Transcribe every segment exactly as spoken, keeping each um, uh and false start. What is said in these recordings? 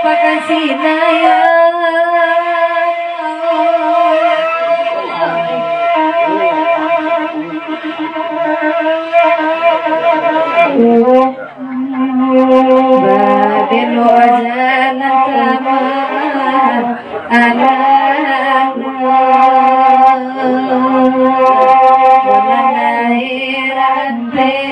Pakan Sinayan. Babelok jalan taman anak-anak, mananai rantai.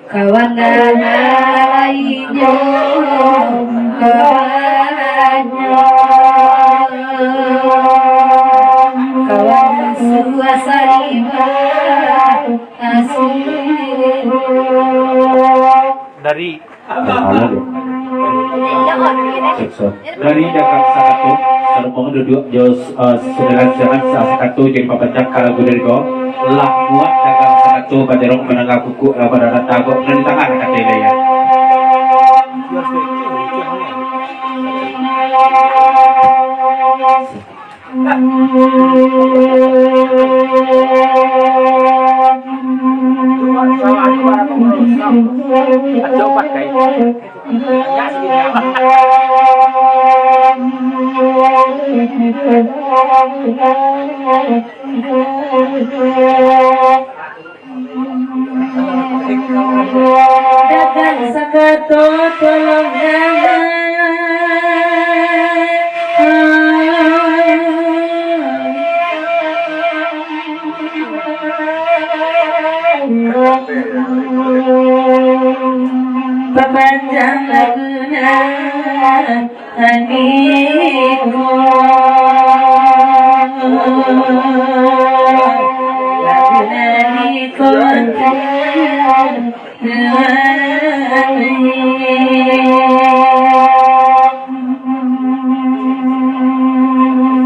Kawan nan lainnyo, kawan, kawan suasana asli. Dari, dari dagang sakato, kalau mau duduk jo, eh, saudara jangan sa-, sakato jadi papanjang ka lagu dari ko. Lah muak dagang sakato, bajarok mandanga kukuk, lah pada rata kok, nan di tangah kato lah ya. Dagang sakato tolong dagang. Papanjang lagu nan Aniko, lagu nan iko.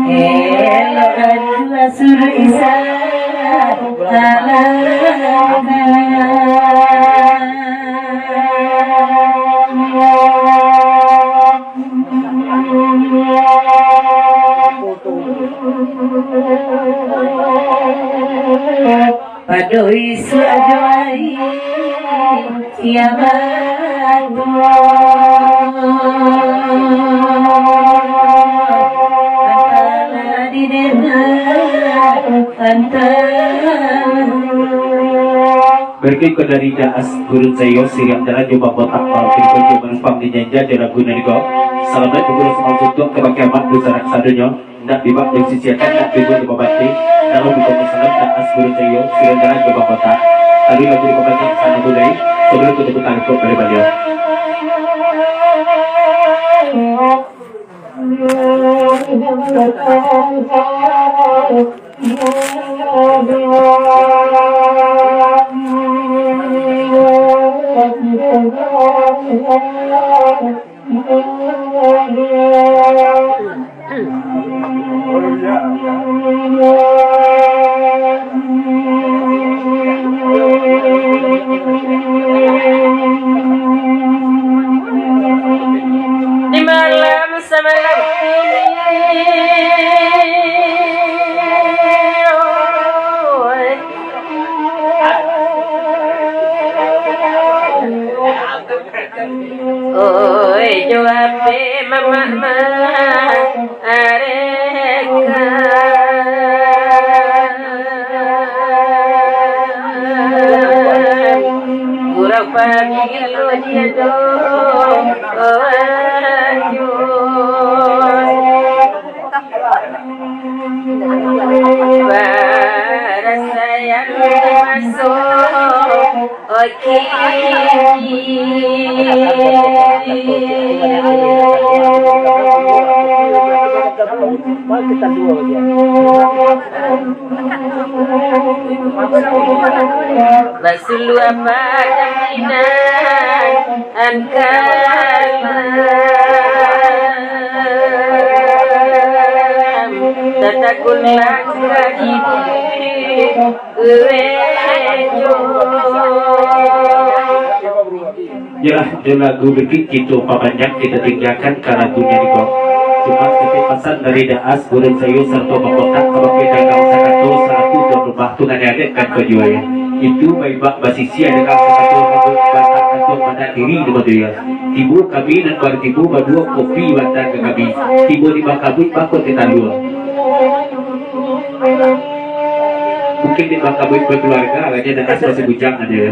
Elok anjua suruh Isa. Pado isuak jo ari kiamat tu, antara di dena antara. Berikut dari Daas Gurun Sayo, siriang jalan jo bambotak, malam kini ko jo manumpang di janja jo lagu nan iko. Salamaik baguru samalam suntuang ka bak kiamat dosa nan sadonyo. Ndak bibak jo sisiakan, ndak timbul jo babati. Dalam buku masalah Daas Gurun Sayo, siriang jalan jo bambotak. Tadi lagu di pembaca sana mulai, sebelum kita putar ikut balik baliau. Di malam samalam ini, oi. Oi, jo ape mamak mareka. Urang pagilo diado, oi, jo. Barasaian maso, oke. Basuluah padang minang. Angkalam, tata Yalah, tu lagu baitu kito papanjang, kito tinggakan ka lagunyo ko. Cuma titip pasan dari Daas, guru sayo, sarato bakotak kabake dagang sakato salaku tuan rumah, tu nan diagiahkan ka juo. Itu baibak basisia dagang sakato, rambut batak kantuang, badak diri di baduo. Tibo kami nan baru tibo, baduo kopi batang ka kami. Tibo di bakabuik bako teh talua. Mungkin di bakabuik bakaluarga, raja Daas masih bujang aja ya.